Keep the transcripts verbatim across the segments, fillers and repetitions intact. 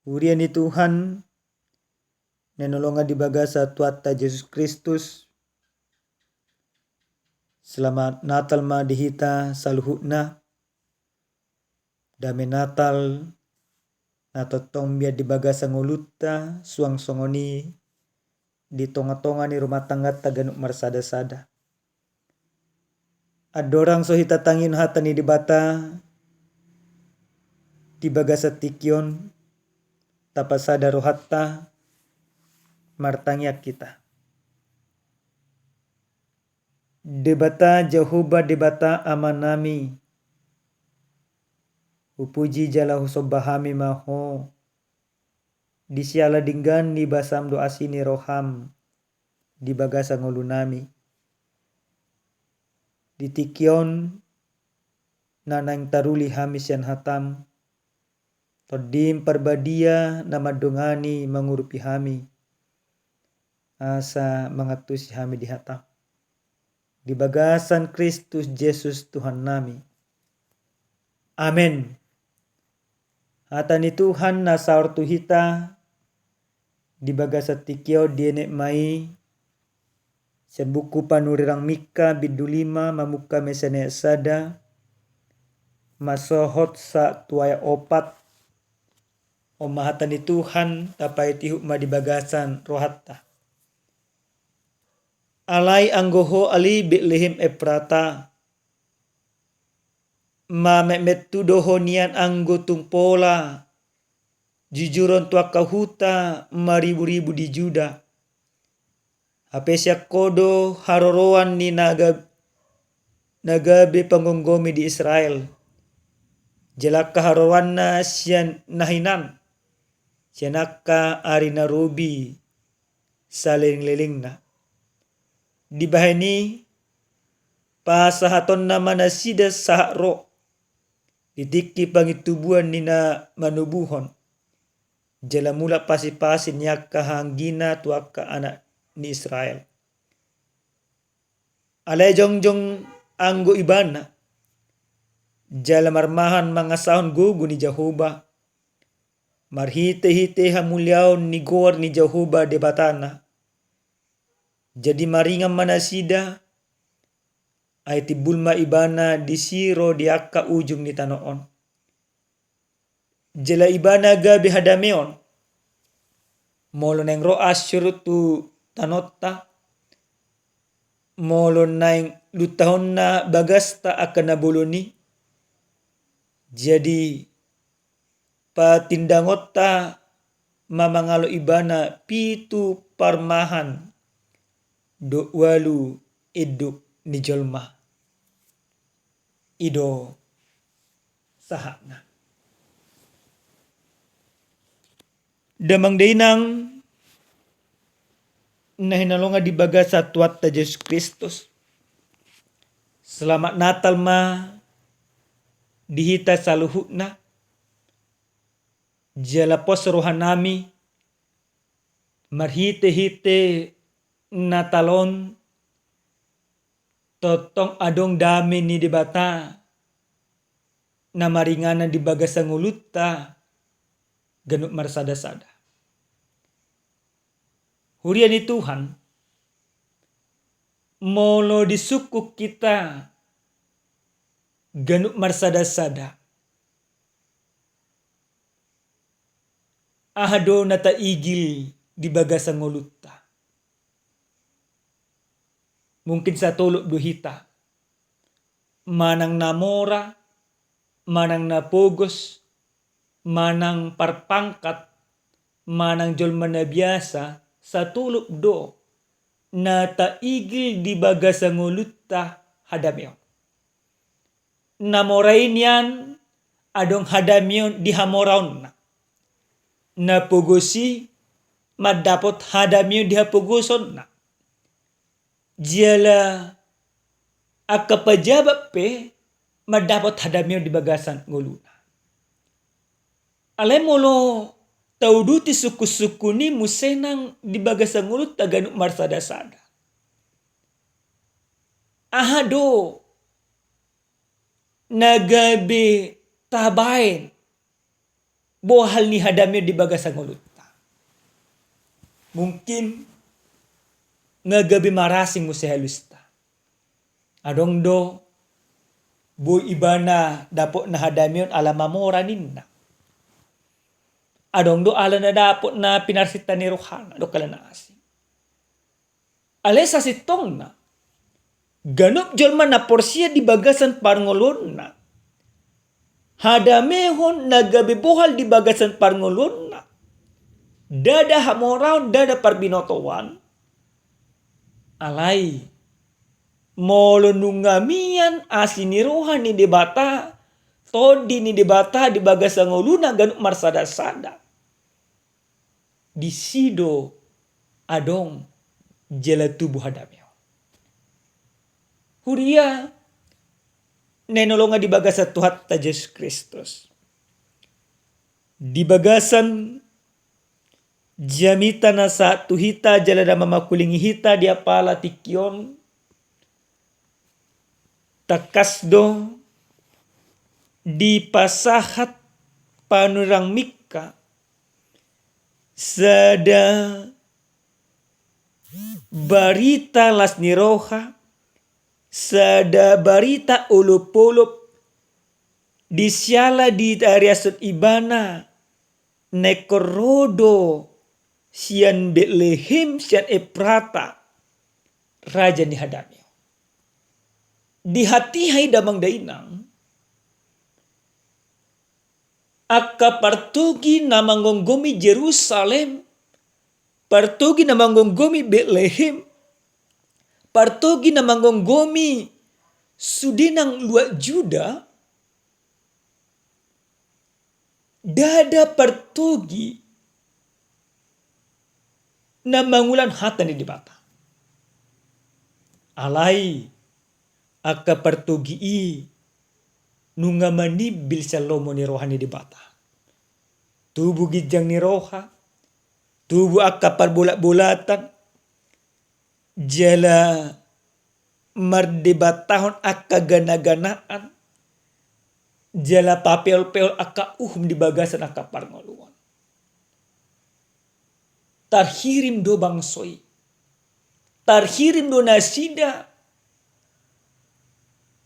Huria ni Tuhan na hinaholongan di bagasan Tuhanta Jesus Kristus, selamat Natal ma di hita saluhutna. Dame Natal na tongtong mian di bagasan ngolunta, suang songon i di tongatonga ni rumah tangganta ganup marsadasada. Andorang so hita tangihon hata ni Debata di bagasan tingki on, tapasada rohanta, martangiang hita. Debata Jahowa, Debata Amanami, hupuji jala husomba hami ma Ho, di siala denggan ni basam dohot asi ni roham di bagasan ngolunami. Di tingki on na naeng taruli hami sian hatam, Tondim Parbadia na mandongani mangurupi hami, asa mangantusi hami di hatam. Di bagasan Kristus Jesus Tuhannami. Amen. Hata ni Tuhan na saor tu hita di bagasan tingki on dienet ma i sian buku Panurirang Mika bindu lima mamungka sian ayat sada, masohot sahat tu ayat opat. On ma hata ni Tuhan, tapaihutihut ma di bagasan rohanta. Alai anggo ho ale Betlehem Efrata, mametmet tu do ho nian anggo tung pola jujuron tu angka huta mariburibu di Juda. Hape sian ho do haroroan ni na gab-, na gabe panggomgomi di Israel. Jala angka haroroanna sian na hinan, sian angka ari na robi salelenglelengna. Dibahen i pasahatonna ma nasida sahat ro di tingki pangintubuan ni na manubuhon, jala mulak pasipasi ni angka hahaanggina tu angka anak ni Israel. Alai jongjong anggo ibana, jala marmahan mangasahon gogo ni Jahowa, marhitehite hamuliaon ni goar ni Jahowa Debatana. Jadi maringan ma nasida, ai timbul ma ibana disi ro di angka ujung ni tano on. Jala ibana gabe hadameon. Molo naeng ro Asyur tu tanonta, molo naeng luntahonna bagasta angka na bolon i, jadi patindangonta ma mangalo ibana pitu parmahan dohot ualu induk ni jolma. I do sahatna. Damang dainang na hinaholongan di bagasan Tuhanta Jesus Kristus, selamat Natal ma di hita saluhutna. Jala pos rohanami marhitehite Natal on, tongtong adong dame ni Debata na maringanan di bagasan ngolunta ganup marsadasada. Huria ni Tuhan, molo disungkun hita ganup marsadasada, aha do na taigil di bagasan ngolunta? Mungkin satolop do hita. Manang na mora, manang na pogos, manang parpangkat, manang jolma na biasa, satolop do na taigil di bagasan ngolunta hadameon. Na mora i nian adong hadameon di hamoraonna. Na pogos i mandapot hadameon di hapogosonna. Jala angka pajabat pe mandapot hadameon di bagasan ngoluna. Alai molo tauduti sungkunsungkun i muse nang di bagasan ngolunta ganup marsadasada, aha do na gabe tabaen bohal ni hadamion di bagasan ngolunta. Mungkin nga gabe marasing muse halusta. Adong do boi ibana dapotna hadamion ala mamora ninna. Adong do ala na dapotna pinarsinta ni rohana dohot ala na asing. Alai sasintongna, ganup jolma na porsea di bagasan parngoluonna, hadamehon na gabe bohal di bagasan parngoluonna, ndada hamoraon, ndada parbinotoan. Alai molo nunga mian asi ni roha ni Debata, tondi ni Debata di bagasan ngoluna ganup marsadasada, disi do adong jala tubu hadamion. Huria na hinaholongan di bagasan Tuhanta Jesus Kristus, di bagasan jamita na sahat tu hita jala na mamakulingi hita di apala tingki on, tangkas do dipasahat panurirang Mika sada barita las ni roha, sada barita olopolop, di siala ditariashon ibana na ingkon ro do sian Betlehem, sian Efrata, raja ni hadamion. Di hatiha i damang dainang, angka partogi na manggomgomi Jerusalem, partogi na manggomgomi Betlehem, partogi na manggomgomi sude nang luat Juda, ndada partogi na mangulahon hata ni Debata. Alai angka partogi i nunga manimbil sian lomo ni roha ni Debata. Tubu ginjang ni roha, tubu angka parbolatbolatan, jala mardebatahon angka ganaganaan, jala papeolpeol angka uhum di bagasan angka parngoluon. Tarhirim do bangso i, tarhirim do nasida,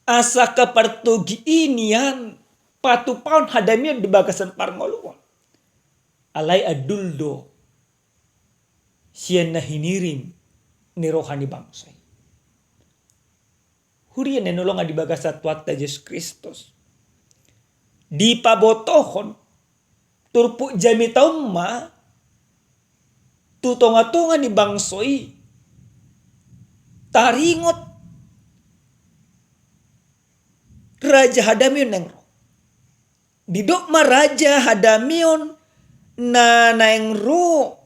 asa angka partogi i nian patupahon hadamion di bagasan parngoluon. Alai andul do sian na hinirim ni roha ni bangso i. Huria na hinaholongan di bagasan Tuhanta Jesus Kristus, dipabotohon turpuk jamita on ma tu tongatonga ni bangso i taringot raja hadamion naeng ro. Didok ma raja hadamion na naeng ro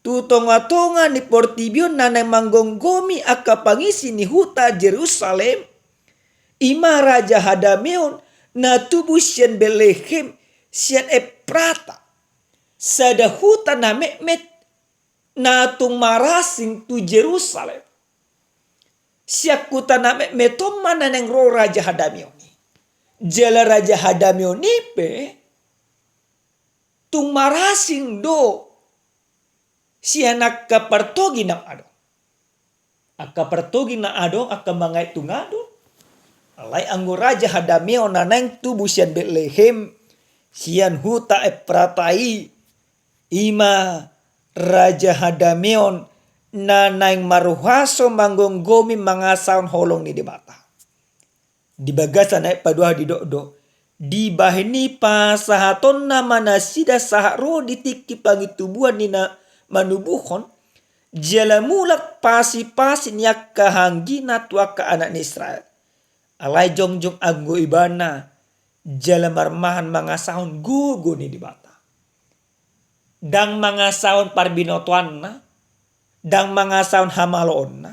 tu tongatonga ni portibi on na naeng manggomgomi angka pangisi ni huta Jerusalem, i ma raja hadamion na tubu sian Betlehem, sian Efrata, sada huta na metmet na tung marasing tu Jerusalem. Sian huta na metmet on ma na naeng ro raja hadamion i. Jala raja hadamion i pe tung marasing do sian angka partogi na adong. Angka partogi na adong, angka mangait tu ngadu. Alai anggo raja hadamion na naeng tubu sian Betlehem, sian huta Efrata i, i ma raja hadamion na naeng marhuaso manggomgomi mangasahon holong ni Debata. Di bagasan ayat paduahon didok do, dibahen ni pasahatonna ma nasida sahat ro di tingki pangintubuan ni na manubuhon, jala mulak pasipasi ni angka hanggina tu angka anak ni Israel. Alai jongjong anggo ibana jala marmahan mangasahon gogo ni Debata. Ndang mangasahon parbinotoanna, ndang mangasahon hamaloonna,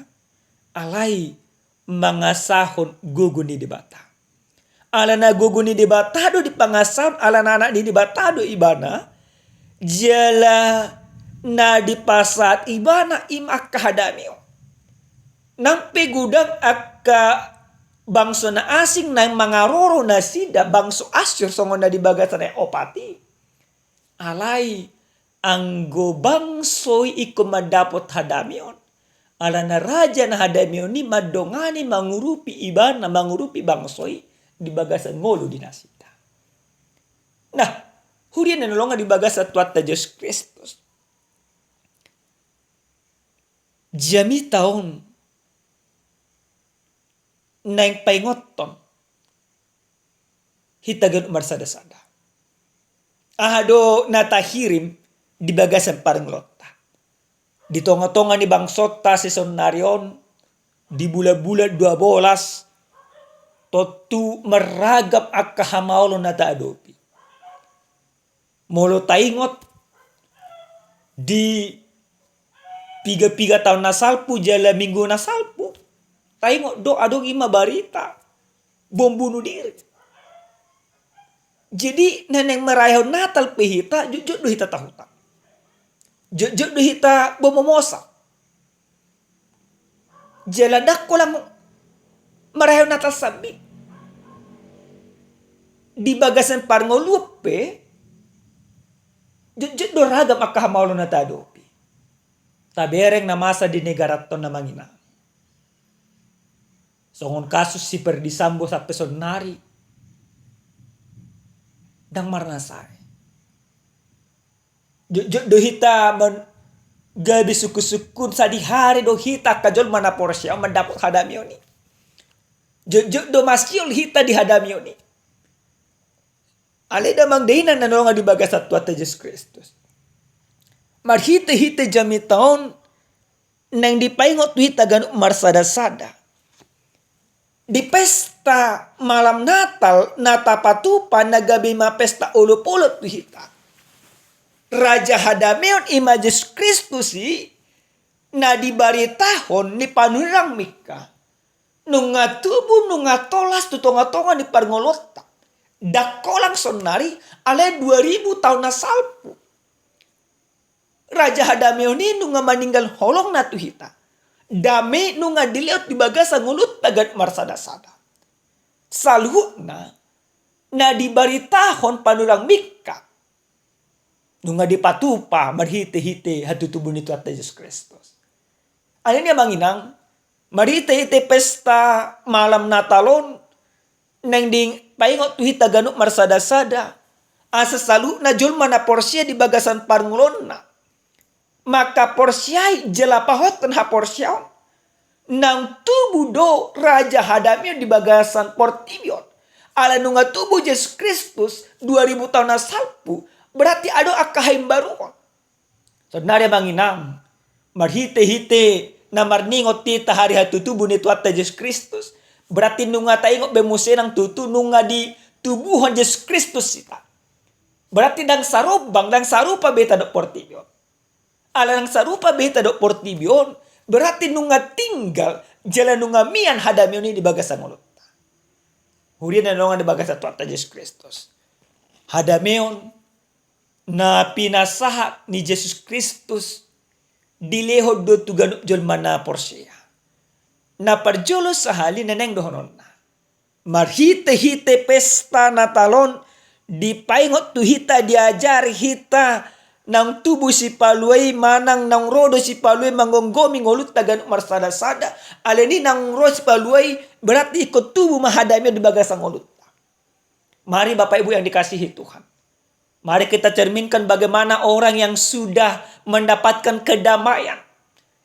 alai mangasahon gogo ni Debata. Alana gogo ni Debata do dipangasahon, alana anak ni Debata do ibana, jala na dipasahat ibana i ma angka hadamion. Nang pe godang angka bangso na asing naeng mangaroro nasida, bangso Asyur songon na di bagasan ayat opat i. Alai anggo bangso i ingkon mandapot hadameon, alana raja na hadameon i mandongani, mangurupi ibana, mangurupi bangso i di bagasan ngolu di nasida. Nah, huria na hinaholongan di bagasan Tuhanta Jesus Kristus. Jamita on naeng paingothon hita ganup marsada-sada. Aha do na tahirim di bagasan parngoluonta? Di tonga-tonga ni bangsonta sisonari on, di bulan-bulan dua bolas, tontu marragam angka hamaolon na taadopi. Molo taingot di piga-piga taon na salpu jala minggu na salpu, taingot do adong i ma barita bom bunuh diri. Jadi, na naeng marayahon Natal pe hita, jotjot do hita tahuta. Jotjot do hita bomomosa. Jala ndang holan marayahon Natal sambing. Di bagasan parngoluon pe, jotjot do ragam angka hamaolon na taadopi. Tabereng na masa di negaranta on, amang inang. Songon kasus si Ferdisambo sampe sonnari ndang marnasae. Jotjot do hita man-, gabe sungkun-sungkun, sadihari do hita angka jolma na porsea on mandapot hadameon i. Jotjot do masiol hita di hadameon i. Ale damang dainang na hinaholongan di bagasan Tuhanta Jesus Kristus. Marhite-hite jamita on naeng dipaingot tu hita ganup marsada-sada. Di pesta malam Natal na tapatupa na gabe ma pesta olop-olop tu hita. Raja hadameon i ma Jesus Kristus i na dibaritahon ni panurirang Mika. Nunga tubu, nunga tolas tu tonga-tonga ni parngoluonta. Ndang holan sonnari, alai dua ribu taon na salpu. Raja hadameon i nunga maninggal holongna tu hita. Dame nunga dilehon di bagasan ngolunta ganup marsada-sada. Saluhutna na dibaritahon panurirang Mika nunga dipatupa marhite-hite hatutubu ni Tuhanta Jesus Kristus. Alani i, amang inang, marhite-hite pesta malam Natal on naeng dipaingot tu hita ganup marsada-sada, asa saluhutna jolma na porsea di bagasan parngoluonna mangkaporseai jala pahothon haporseaon. Naung tubu do raja hadameon di bagasan portibi on. Ala nunga tubu Jesus Kristus dua ribu taon na salpu, berarti adong angka haimbaruon. Sonnari, amang inang, marhite-hite na marningot hita hari hatutubu ni Tuhanta Jesus Kristus, berarti nunga taingot be muse nang tutu nunga ditubuhon Jesus Kristus hita. Berarti ndang sarombang, ndang sarupa be hita dohot portibi on. Ala ndang sarupa be hita dohot portibi on, berarti nunga tinggal jala nunga mian hadameon i di bagasan ngolunta. Huria na hinaholongan di bagasan Tuhanta Jesus Kristus. Hadameon na pinasahat ni Jesus Kristus dilehon do tu ganup jolma na porsea. Na parjolo sahali na naeng dohononna. Marhite-hite pesta Natal on dipaingot tu hita, diajari hita naung tubu Sipalua i manang naung ro do Sipalua i manggomgomi ngolunta ganup marsada-sada. Alani i naung ro Sipalua i berarti ingkon tubu ma hadameon di bagasan ngolunta. Mari Bapak Ibu yang dikasihi Tuhan. Mari kita cerminkan bagaimana orang yang sudah mendapatkan kedamaian.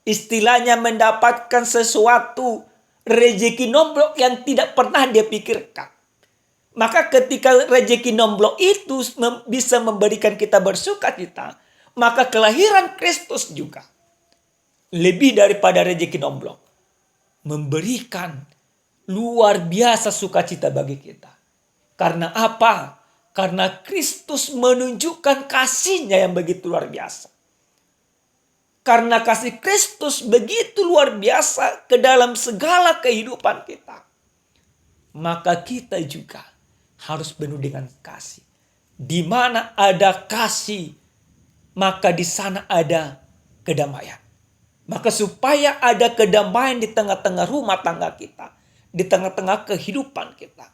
Istilahnya mendapatkan sesuatu, rezeki nomplok yang tidak pernah dia pikirkan. Maka ketika rezeki nomplok itu mem-, bisa memberikan kita bersukacita, maka kelahiran Kristus juga lebih daripada rezeki nomplok, memberikan luar biasa sukacita bagi kita. Karena apa? Karena Kristus menunjukkan kasih-Nya yang begitu luar biasa. Karena kasih Kristus begitu luar biasa ke dalam segala kehidupan kita, maka kita juga harus penuh dengan kasih. Di mana ada kasih, maka di sana ada kedamaian. Maka supaya ada kedamaian di tengah-tengah rumah tangga kita, di tengah-tengah kehidupan kita,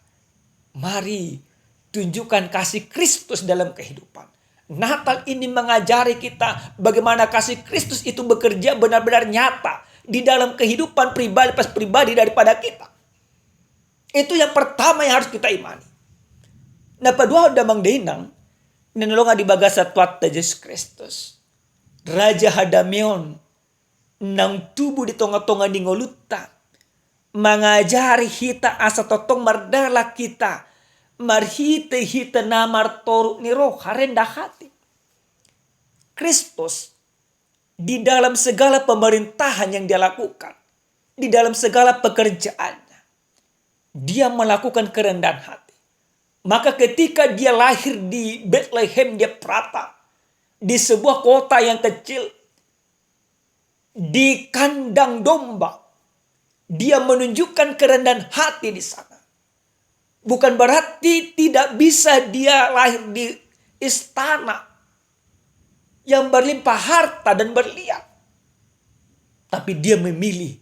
mari tunjukkan kasih Kristus dalam kehidupan. Natal ini mengajari kita bagaimana kasih Kristus itu bekerja benar-benar nyata di dalam kehidupan pribadi pas pribadi daripada kita. Itu yang pertama yang harus kita imani. Na paduahon damang dainang, na hinaholongan di bagasan Tuhanta Jesus Kristus, Raja hadameon naung tubu di tonga-tonga ni ngolunta, mangajari hita asa tongtong mardalan hita marhite-hite na martoruk ni roha, rendah hati. Kristus di dalam segala pemerintahan yang dia lakukan, di dalam segala pekerjaannya, dia melakukan kerendahan hati. Maka ketika dia lahir di Betlehem, di Efrata, di sebuah kota yang kecil, di kandang domba, dia menunjukkan kerendahan hati di sana. Bukan berarti tidak bisa dia lahir di istana yang berlimpah harta dan berlian. Tapi dia memilih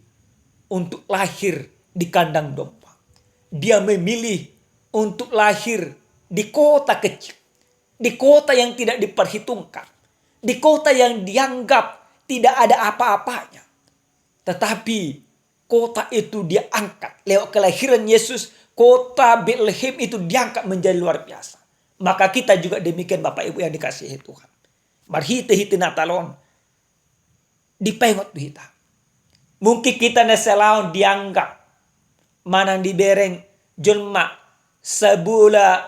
untuk lahir di kandang domba. Dia memilih untuk lahir di kota kecil, di kota yang tidak diperhitungkan, di kota yang dianggap tidak ada apa-apanya. Tetapi kota itu dia angkat. Lewat kelahiran Yesus, kota Betlehem itu diangkat menjadi luar biasa. Maka kita juga demikian, Bapak Ibu yang dikasihi Tuhan. Marhite-hite Natal on, dipaingot tu hita. Mungkin hita na salaon dianggap manang dibereng jolma sebelah,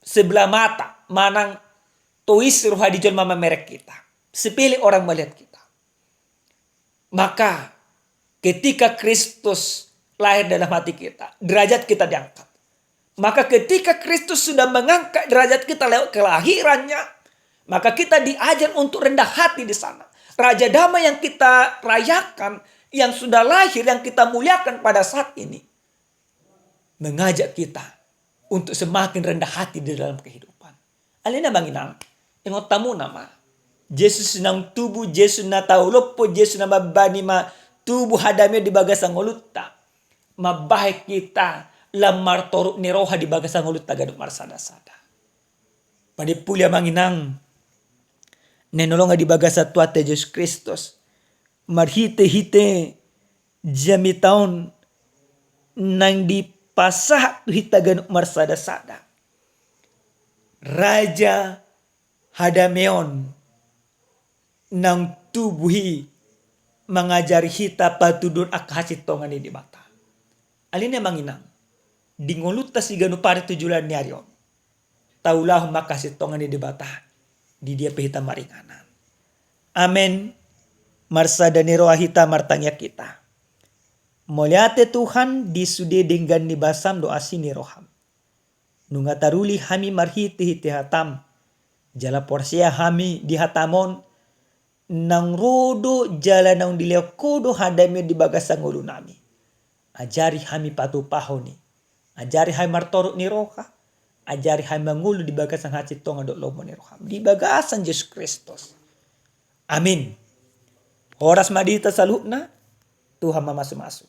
sebelah mata, manang tois roha di jolma mamereng hita. Sepele orang melihat kita. Maka ketika Kristus lahir dalam hati kita, derajat kita diangkat. Maka ketika Kristus sudah mengangkat derajat kita lewat kelahirannya, maka kita diajar untuk rendah hati di sana. Raja Damai yang kita rayakan, yang sudah lahir, yang kita muliakan pada saat ini, mengajak kita untuk semakin rendah hati di dalam kehidupan. Alani i amang inang, ingot hamu nama, Jesus naung tubu, Jesus na tau lompo, Jesus na mamboan i ma tubu hadameon di bagasan ngolunta. Mambahen hita lam martoruk ni roha di bagasan ngolunta ganup marsada-sada. Panimpuli amang inang, na hinaholongan di bagasan Tuhanta Jesus Kristus, marhite-hite jamita on naung dipasahat tu hita ganup marsada-sada. Raja hadameon naung tubu i mangajari hita patuduhon angka hasintongan ni Debata. Alani i amang inang, di ngolunta siganup ari tu joloan ni ari on, taulahon ma angka hasintongan ni Debata di dia pe hita maringanan. Amen. Marsada ni roha hita, martangiang hita. Mauliate Tuhan, di sude denggan ni basam dohot asi ni roham, nunga taruli hami marhite-hite hatam. Jala porsea hami di hatam on, naung ro do jala naung dilehon Ho do hadameon di bagasan ngolunami. Ajari hami patupahon i. Ajari hami martoruk ni roha. Ajari hami mangolu di bagasan hasintongan dohot lomo ni roham. Di bagasan Jesus Kristus. Amin. Horas ma di hita saluhutna. Tuhan mamasu-masu.